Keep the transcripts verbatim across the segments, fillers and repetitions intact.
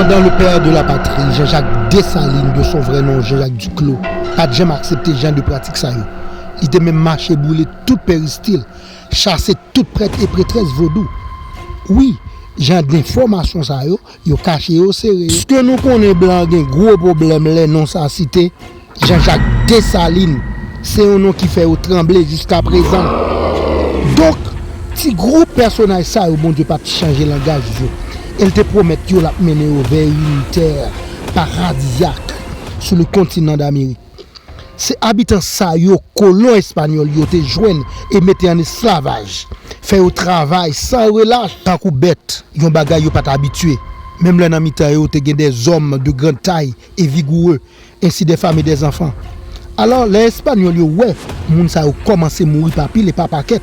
Dans le père de la patrie, Jean-Jacques Dessalines, de son vrai nom Jean-Jacques Duclos, pa t janm aksepte jan de pratik sa yo. Li te menm mache boule tout peristil, chase tout prèt e pretrès vodou. Wi, jan de enfòmasyon sa yo, yo kache, yo sere. Èske nou konnen blan gen gwo pwoblèm lè non sa site? Jean-Jacques Dessalines, se yon non ki fè yo tranble jiskaprezan. Donk, ti gwoup pèsonaj sa yo, Bondye pa t chanje langaj yo. E l te pwomèt yo l ap mennen yo vè yon tè paradiyak sou le kontinan Damerik. Se abitan sa yo kolon espanyòl yo te jwenn e mete an esklavaj, fè yo travay san relach tankou bèt, yon bagay yo pa t abitye. Menm lè nan mitan yo te gen dèzòm de grande taille e vigoureux, ainsi des femmes et des enfants. Alò, lè Espanyòl yo wè moun sa yo kòmanse mouri pa pil e pa pakèt,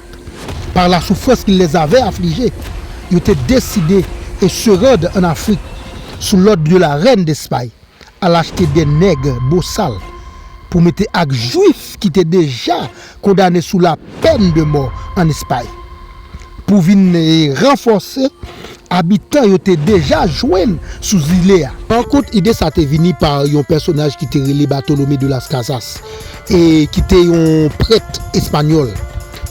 par la souffrance qu'ils les avaient affligée, yo te deside e se rendre en Afrique sous l'ordre de la reine d'Espagne, al achte de nèg bosal pou mete ak Jwif ki te deja kondane sou la peine de mort en Espagne, pou vin, eh, ranfòse abitan yo te deja jwenn sou zile a. Pankont, ide sa te vini pa yon pèsonaj ki te rele Bartolomé de las Casas, e ki te yon prèt espanyòl,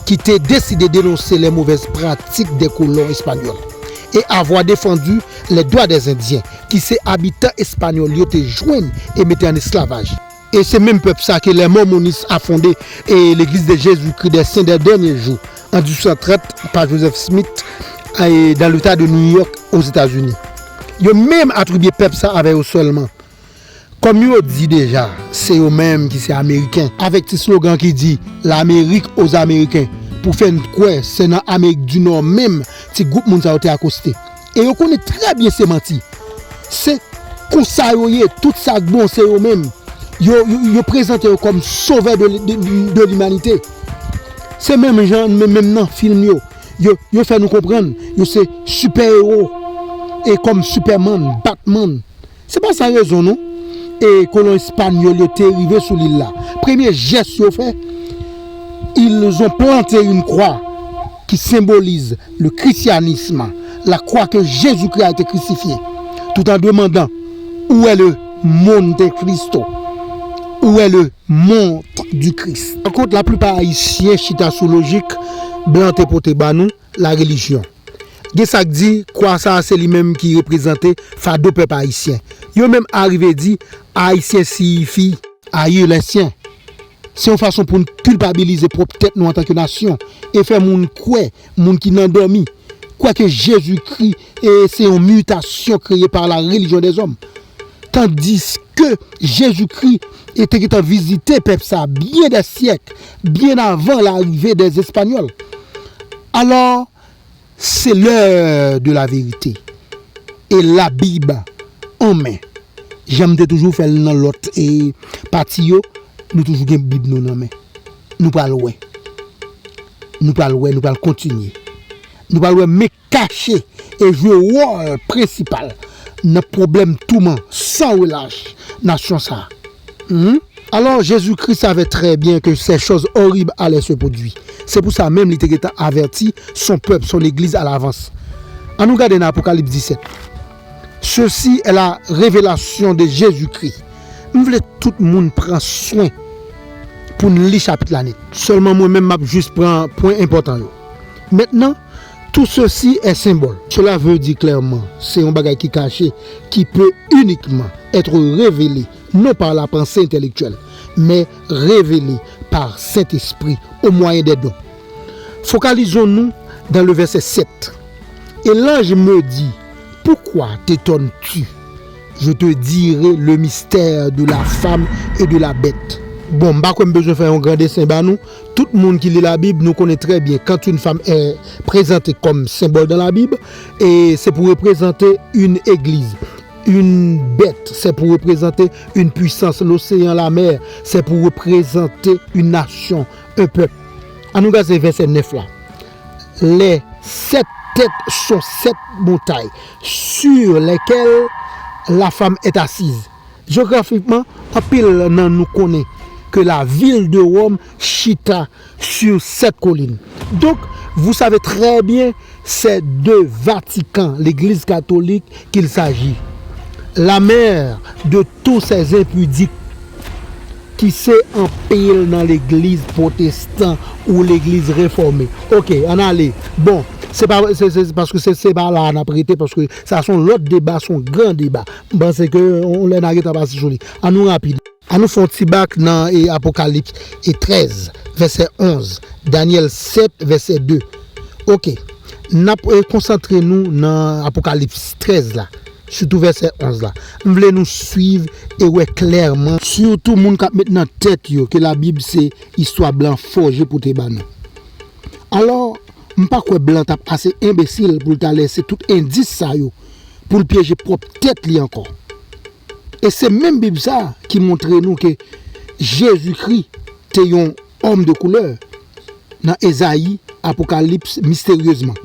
ki te deside denonse les mauvaises pratiques des colons espagnols et avoir défendu les droits des Indiens, ki se abitan espanyòl yo te jwenn e mete an esklavaj. E se menm pèp sa ke les Mormonistes a fondé e l'Église de Jésus-Christ des Saints des Derniers Jours en dix-huit cent trente par Joseph Smith, e dans l'État de New York, Ozetazini. Yo menm atribye pèp sa avè yo sèlman. Kòm yo di deja, se yo menm ki se Ameriken, avèk ti slogan ki di, L'Amérique aux Américains, pou fè n kwè se nan Amerik di Nò menm ti gwoup moun sa yo te akoste. E yo konnen trè byen se manti. Se konsa yo ye, tout sa k bon se yo menm. Yo, yo, yo prezante yo kòm sovè de, de, de limanite. Se menm jan, menm, menm nan fim yo, yo, yo fè nou konprann yo se sipè ewo, e kòm Superman, Batman. Se pa san rezon non. E kolon espanyòl yo te rive sou lil la. Premye jès yo fè, ils ont planté une croix qui symbolise le christianisme, la croix que Jésus-Christ a été crucifié, tout en demandant où est le Monte Cristo, où est le mont du Christ. Pankont, laplipa Ayisyen chita sou lojik blan te pote ba nou, la relijyon. Gen sa k di kwa sa a se li menm ki reprezante fado pèp ayisyen. Yo menm arive di Ayisyen siyifi ayi lè syen. Se yon fason pou n kilpabilize pwòp tèt nou antanke nasyon e fè moun kwè, moun ki nan dòmi, kwè ke Jezikri e se yon mitasyon kreye pa la relijyon dèzòm. Tandiske Jezikri e te gentan vizite pèp sa byen dè syèk, byen avan larive dè Espanyòl. Alò, c'est l'heure de la vérité. E Labib an men. Jan m te toujou fè l nan lòt e pati yo, nou toujou gen Bib nou nan men. Nou pral wè. Nou pral wè, nou pral kontinye. Nou pral wè men kache e jwe wòl prensipal nan pwoblèm touman san relach nasyon sa a. Hmm? Alors Jésus-Christ savait très bien que ces choses horribles allaient se produire. Se pou sa menm li te gentan avèti son pèp, son legliz alavans. Ann nou gade nan Apokalips disèt. Ceci est la révélation de Jésus-Christ. M vle tout moun pran swen pou n li chapit la nèt. Sèlman mwen menm m ap jis pran pwen enpòtan yo. Maintenant, tout ceci est symbole. Cela veut dire clairement, se yon bagay ki kache, qui peut uniquement être révélé, non par la pensée intellectuelle, mais révélé par Saint-Esprit au moyen des dons. Focalisons-nous dans le verset sept. Et l'ange me dit, pourquoi t'étonnes-tu? Je te dirai le mystère de la femme et de la bête. Bon, m pa kwè m bezwen fè yon gran desen ba nou. Tout moun ki li Labib, nou konnen trè byen quand une femme est présentée comme symbole dans la Bible, e se pou reprezante une église, une bête, c'est pour représenter une puissance, l'océan, la mer, c'est pour représenter une nation, un peuple. Ann nou gade vèsè nèf la. Les sept têtes sont sept montagnes sur lesquelles la femme est assise. Jewografikman, anpil nan nou konnen ke lavil de Wòm chita sur cette colline. Donc, vous savez très bien, c'est de Vatican, l'Église catholique, qu'il s'agit. La mère de tous ces impudiques ki se anpil nan legliz pwotestan ou legliz refòme. Ok, ann ale. Bon, se pa, se, se, paske se, se pa la a n ap rete, paske sa se yon lòt deba, se yon gran deba. M panse ke yon lè n a gentan pase sou li. Ann nou rapid. Ann nou fè yon ti bak nan e, Apokalips e trèz, vèsè onz, Danyèl sèt, vèsè de. Ok, n ap e, konsantre nou nan Apokalips trèz la, sitou vèsè onz la. M vle nou swiv e wè klèman, sitou moun k ap met nan tèt yo ke Labib se istwa blan fòje pou te ba nou. Alò, m pa kwè blan t ap ase enbesil pou l ta lese tout endis sa yo pou l pyeje pwòp tèt li ankò. E se menm Bib sa a ki montre nou ke Jezikri te yon òm de koulè nan Ezayi, Apokalips, misteryezman.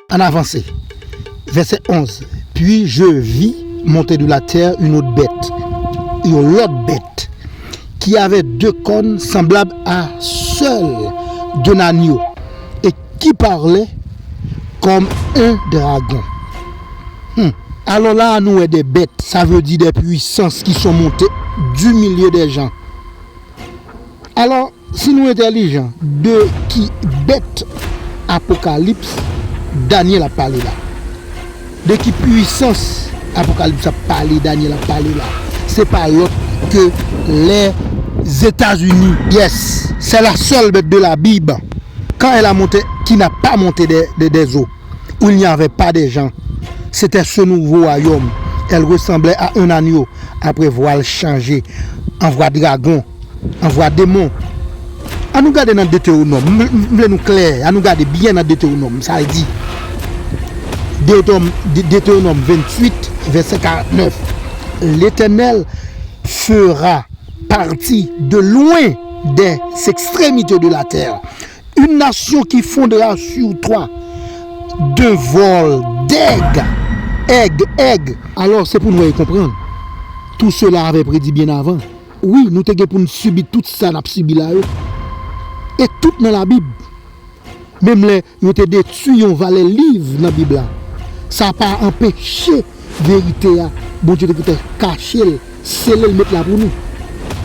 Ann avanse. Vèsè onz. Puis je vis monter de la terre une autre bête, yon lòt bèt, qui avait deux cornes semblables à celles d'un agneau, et qui parlait comme un dragon. Hmm. Alò la a, nou wè de bèt, sa vle di de pwisans ki son monte du milieu des gens. Alò, si nou entèlijan, de ki bèt Apokalips Danyèl ap pale la? De ki pwisans Apokalips ap pale, Danyèl ap pale la? Se pa lòt ke Lèzetazini. Yes, c'est la seule bête de la Bible. Quand elle a monté, qui n'a pas monté des, des, des eaux, où il n'y avait pas de gens. C'était ce nouveau royaume. Elle ressemblait à un agneau, après vwal chanje, an vwa dragon, an vwa demon. Ann nou gade nan Detewonòm. M, m, m vle nou klè. Ann nou gade byen nan Detewonòm. Sa l di. Detewonòm, De-, Detewonòm venntuit, vèsè karantnèf. L'Éternel fera partir de loin des extrémités de la terre une nation qui fondra sur toi d'un vol d'aigle. Aigle, aigle. Alò, se pou nou wè e konprann. Tout cela avait prédit bien avant. Wi, nou te gen pou n sibi tout sa n ap sibi la yo. E tout nan Labib. Menm lè yo te detwi yon valè liv nan Bib la, sa pa anpeche verite a, Bondye te gentan kache l, sele l, met la pou nou.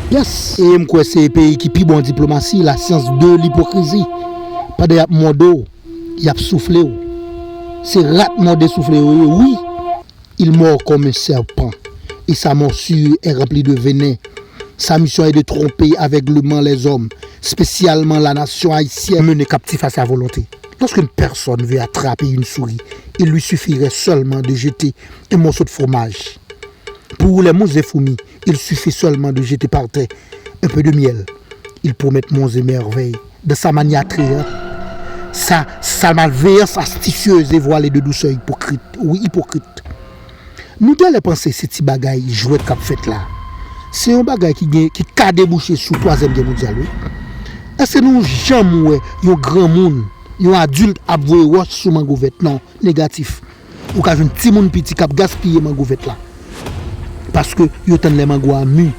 Yes! E m kwè se peyi ki pi bon an diplomasi, la science de l'hypocrisie. Pandan y ap mòde w, y ap soufle w. Se rat mòde soufle yo ye, wi. Il mord comme un serpent, et sa morsure est remplie de venin. Sa mission est de tromper aveuglément les hommes, spécialement la nation haïtienne, mener captif à sa volonté. Lorsqu'une personne veut attraper une souris, il lui suffirait seulement de jeter un morceau de fromage. Pour les mouches et fourmis, il suffit seulement de jeter par terre un peu de miel. Ils promettent monts et merveilles dans sa manière attrayante, sa, sa malveillance astucieuse et voilée de douceur hypocrite. Wi, ipokrit. Nou genlè panse se ti bagay jwèt k ap fèt la. Se yon bagay ki gen, ki ka debouche sou twazyèm gè mondyal, wi. Èske nou janm wè yon granmoun, yon adilt ap voye wòch sou mango vèt? Non, negatif. Ou ka jwenn timoun piti k ap gaspiye mango vèt la. Paske yo tann lè mango a mi,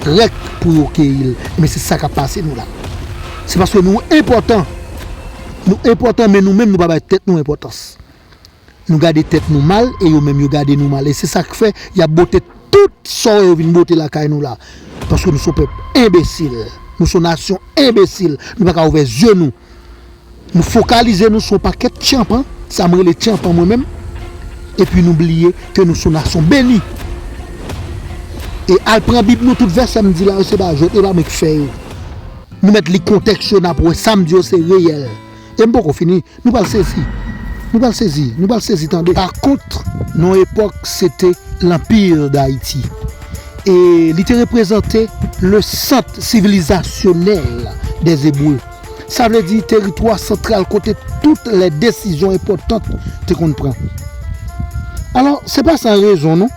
prèt pou yo keyi l. Men se sa k ap pase nou la. Se paske nou enpòtan. Nou enpòtan, men nou menm nou pa bay tèt nou enpòtans. Nou gade tèt nou mal e yo menm yo gade nou mal. E se sa k fè y ap bote tout sa yo vin bote lakay nou la. Paske nou se yon pèp enbesil. Nou se yon nasyon enbesil. Nou pa ka ouvè zye nou. Nou fokalize nou sou yon pakèt tyanpan, sa m rele tyanpan mwen menm, epi nou bliye ke nou se yon nasyon beni. E al pran Bib nou, tout vèsè m di la yo, se pa jwèt, e pa mwen k fè yo. Nou mèt li kontèks yo, n ap wè sa m di yo se reyèl. E m poko fini, nou pral sezi. Nou pral sezi, nou pral sezi tande. Pa kont, nan yon epòk, se te Lanpir Dayiti. E li te reprezante le sant sivilizasyonèl dè Ebre. Sa vle di teritwa santral kote tout lè desizyon enpòtan te konn pran. Alò, se pa san rezon non,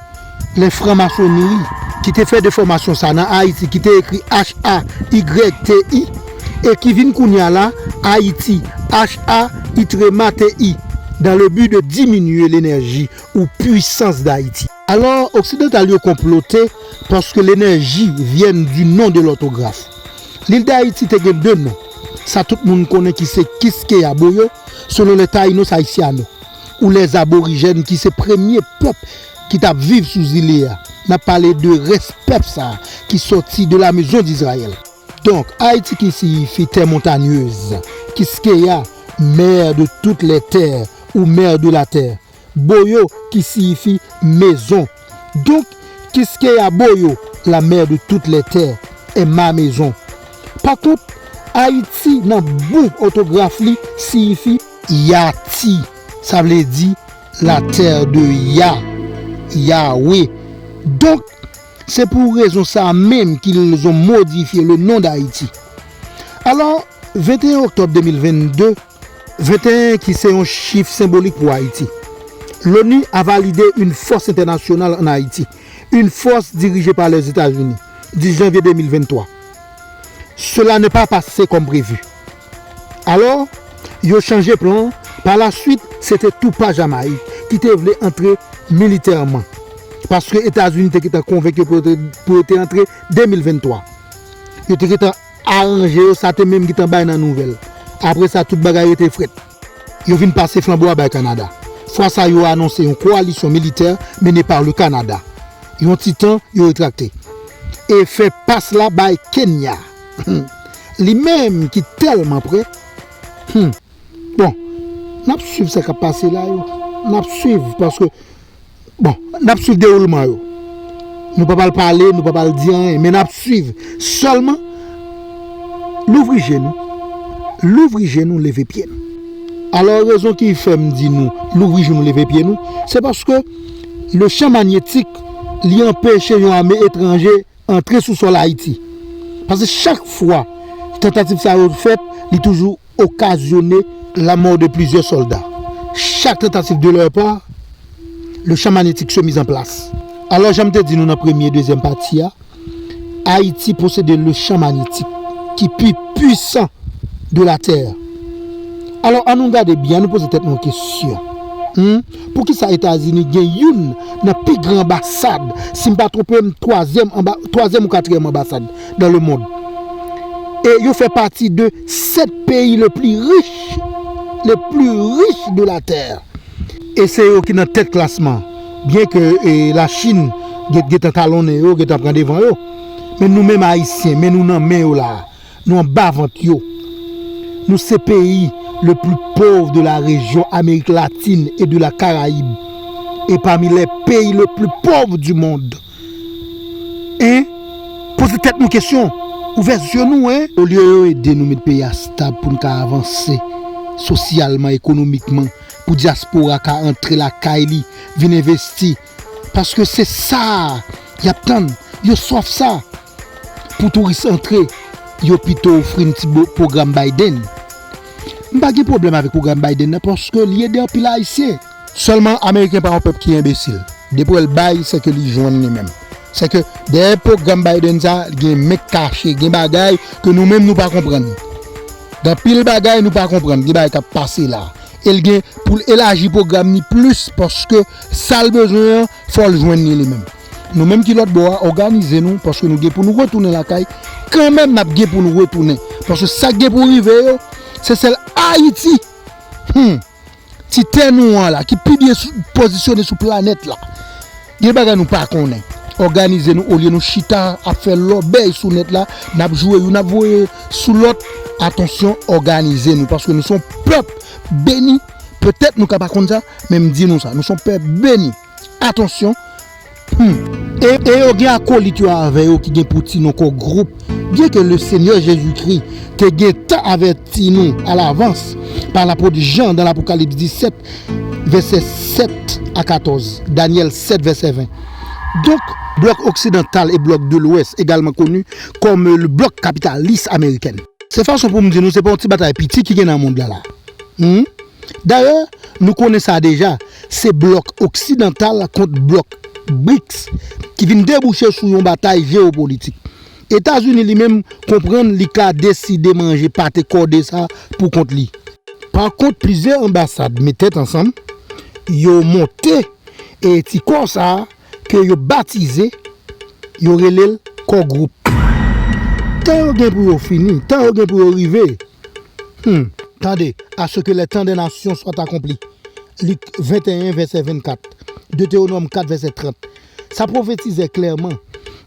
lè franmasonri ki te fè defòmasyon sa nan Ayiti, ki te ekri H A Y T I, e ki vin kounye a la, Ayiti, H A Y T I, dans le but de diminuer l'énergie ou puissance d'Haïti. Alò, oksidantal yo konplote paske l'énergie vienne du nom de l'orthographe. Lil Dayiti te gen de non. Sa tout moun konnen ki se Quisqueya Boyo, selon les Taïnos Haitianos, ou les Aborigènes ki se premye pèp ki t ap viv sou zile a. N ap pale de rès pèp sa a ki sòti de la maison d'Israël. Donk, Ayiti ki siyifi terre montagneuse, Kiskeya, mère de toutes les terres ou mère de la terre. Boyo ki siyifi maison. Donk, Kiskeya Boyo, la mère de toutes les terres, est ma maison. Pa kont, Ayiti nan bon òtograf li siyifi Yati, sa vle di la terre de Yah, Yahweh. Donk, se pou rezon sa menm qu'ils ont modifié le nom d'Haïti. Alors, vingt et un octobre deux mille vingt-deux, vingt et un ki se yon chif senbolik pou Ayiti. L'ONU a validé une force internationale en Haïti, une force dirigée par les États-Unis, dix janvier deux mille vingt-trois. Cela n'est pas passé comme prévu. Alors, yo chanje plan. Par la suite, se te tou pa Jamayik ki te vle antre militèman. Paske Etazini te gentan konvenk yo pou yo te, pou yo te antre deux mille vingt-trois. Yo te gentan aranje yo, sa te menm gentan bay nan nouvèl. Apre sa, tout bagay rete frèt. Yo vin pase flanbo a bay Kanada. Fwa sa, yo anonse yon kowalisyon militè mennen pa le Kanada. Yon ti tan, yo retrakte. E fè pas la bay Kenya. Li menm ki tèlman prè. Hmm. Bon, n ap swiv sa k ap pase la yo. N ap swiv paske, bon, n ap swiv dewoulman yo. Nou pa pral pale, nou pa pral di anyen, men n ap swiv. Sèlman, louvri je nou. Louvri je nou, leve pye nou. Alò, rezon ki fè m di nou, louvri je nou, leve pye nou, se paske le chan manyetik, li anpeche yon ame etranje antre sou sòl Ayiti. Paske chak fwa tantativ sa yo fèt, li toujou okazyone la mort de plusieurs soldats. Chaque tentative de leur part, le champ magnétique se mise en place. Alò, jan m te di nou nan premye, dezyèm pati a, Ayiti posede le chan manyetik ki pi pwisan de la tè. Alò, ann nou gade byen, ann nou poze tèt nou yon kesyon. Hmm? Poukisa Etazini gen youn nan pi gran anbasad, si m pa twonpe m, twazyèm anba-, twazyèm ou katriyèm anbasad dans le monde? E yo fè pati de sèt peyi le plus riche, le plus riche de la terre. E se yo ki nan tèt klasman. Byen ke, e, Lachin gen, gentan talonnen yo, gentan pran devan yo. Men nou menm Ayisyen, men nou nan men yo la a. Nou anba vant yo. Nou se peyi le plus pauvre de la région Amérique latine et de la Caraïbe. Et parmi les pays le plus pauvres du monde. Hein? Poze tèt nou kesyon. Ouvè zye nou, hein? Olye yo ede nou met peyi a stab pou n ka avanse sosyalman, ekonomikman, pou dyaspora ka antre lakay li, vin envesti. Paske se sa y ap tann. Yo swaf sa. Pou touris antre, yo pito ofri n ti bo-, pwogram Biden. M pa gen pwoblèm avèk pwogram Biden nan, paske li ede anpil Ayisyen. Sèlman, Ameriken pa yon pèp ki enbesil. Depi w wè l bay, se ke li jwenn li menm. Se ke dèyè pwogram Biden sa, gen men k kache, gen bagay ke nou menm nou pa konprann. Gen anpil bagay nou pa konprann, gen bagay k ap pase la. E l gen pou l elaji pwogram ni plis, paske sa l bezwen an, fò l jwenn li li menm. Nou menm ki lòt bò a, òganize nou, paske nou gen pou nou retounen lakay. Kanmenm n ap gen pou nou retounen. Paske sa k gen pou rive yo, se sèl Ayiti. Hmm. Ti tè nou an la, ki pi byen sou, pozisyone sou planèt la. Gen bagay nou pa konnen. Òganize nou, olye nou chita ap fè lòbèy sou nèt la, n ap joure youn ap voye sou lòt. Atansyon, òganize nou, paske nou se yon pèp beni. Petèt nou ka pa konn sa, men m di nou sa, nou se yon pèp beni. Atansyon. Hmm. E, e yo gen akolit yo avè yo ki gen pou ti non kò gwoup. Byen ke le Senyè Jezikri te gentan avèti nou alavans pa lapot Jan dan Lapokalips disèt, vèsè sèt a katòz, Danyèl sèt, vèsè ven. Donk, blòk oksidantal e blòk de lwès, egalman koni kòm le blòk kapitalis amerikèn. Se fason pou m di nou, se pa yon ti batay piti ki gen nan mond la la. Hmm? Dayè, nou konnen sa deja, se blòk oksidantal kont blòk briks ki vin debouche sou yon batay jewopolitik. Etazini li menm konprann li ka deside manje pate kòde sa pou kont li. Pa kont, plizyè anbasad met tèt ansanm, yo monte, e ti kò sa a ke yo batize, yo rele l Core Group. Tan yo gen pou yo fini, tan yo gen pou yo rive. Hmm, tande, à ce que les temps des nations soient accomplis. Lik venteyen, vèsè vennkat. Detewonòm kat vèsè trant. Sa pwofetize klèman,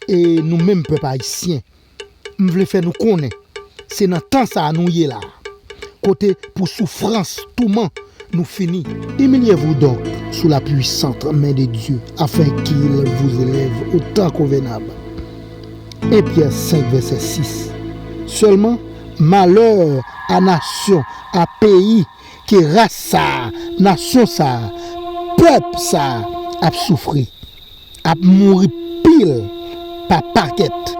e nou menm pèp ayisyen, m vle fè nou konnen, se nan tan sa a nou ye la, kote pou soufrans, touman, nou fini. Humiliez-vous donc sous la puissante main de Dieu, afin qu'il vous élève au temps convenable. En Pyè senk, vèsè sis. Sèlman, malè a nasyon, a peyi, ke ras sa a, nasyon sa a, pèp sa a ap soufri, ap mouri pil pa pakèt.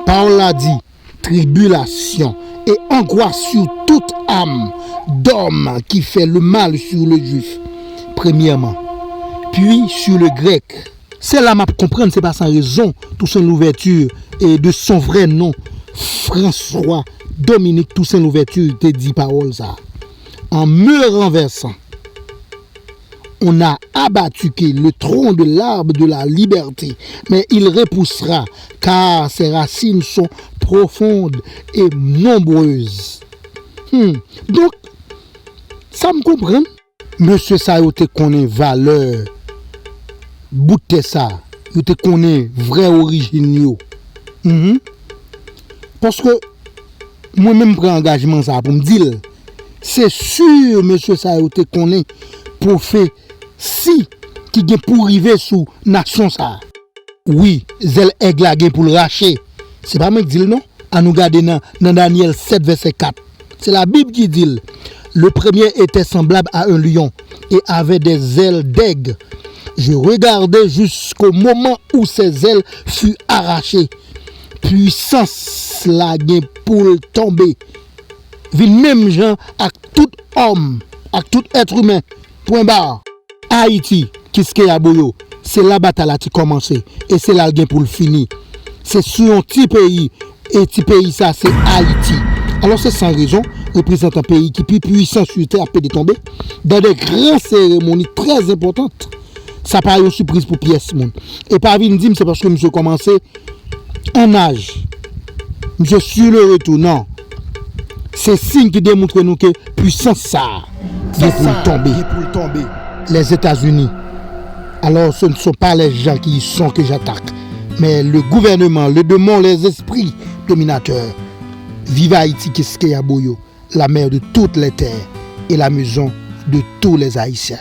Pawòl la di, tribulation et angoisse sur toute âme d'homme qui fait le mal sur le juif, premièrement, puis sur le grec. Se la m ap konprann, se pa san rezon Toussaint Louverture, e de son vrai nom, François Dominique Toussaint Louverture, te di pawòl sa a. En me renversant, on n'a abattu que le tronc de l'arbre de la liberté, mais il repoussera, car ses racines sont profondes et nombreuses. Hmm. Donk, sa m konprann, mesye sa yo te konnen valè bout tè sa, yo te konnen vrè orijin yo. Mhm. Paske mwen menm pran angajman sa pou m di l, se si mesye sa yo te konnen pwofesi ki gen pou rive sou nasyon sa. Wi, zèl èg la gen pou l rache. Se pa mwen k di l non. Ann nou gade nan, nan Danyèl sèt vèsè kat. Se Labib ki di l, le premier était semblable à un lion et avait des ailes d'aigle. Je regardai jusqu'au moment où ses ailes furent arrachées. Pwisans la gen pou l tonbe. Vin menm jan ak tout òm, ak tout èt imen. Pwen ba. Ayiti, Kiskeya Boyo, se la batay la ti kòmanse, e se la l gen pou l fini. Se sou yon ti peyi, e ti peyi sa se Ayiti. Alò se san rezon, reprezantan peyi ki pi pwisan sou tè ap pede tonbe, dans des grandes cérémonies très importantes. Sa pa yon sipriz pou pyès moun. E pa vin di m se paske misye kòmanse an naj. Misye sur le retour, non. Se siy ki demontre nou ke pwisans sa a gen pou l tonbe. Les États-Unis. Alors, ce ne sont pas les gens qui y sont que j'attaque, mais le gouvernement, le démon, les esprits dominateurs. Vive Haïti, Kiskeya Boyo, la mère de toutes les terres et la maison de tous les Haïtiens.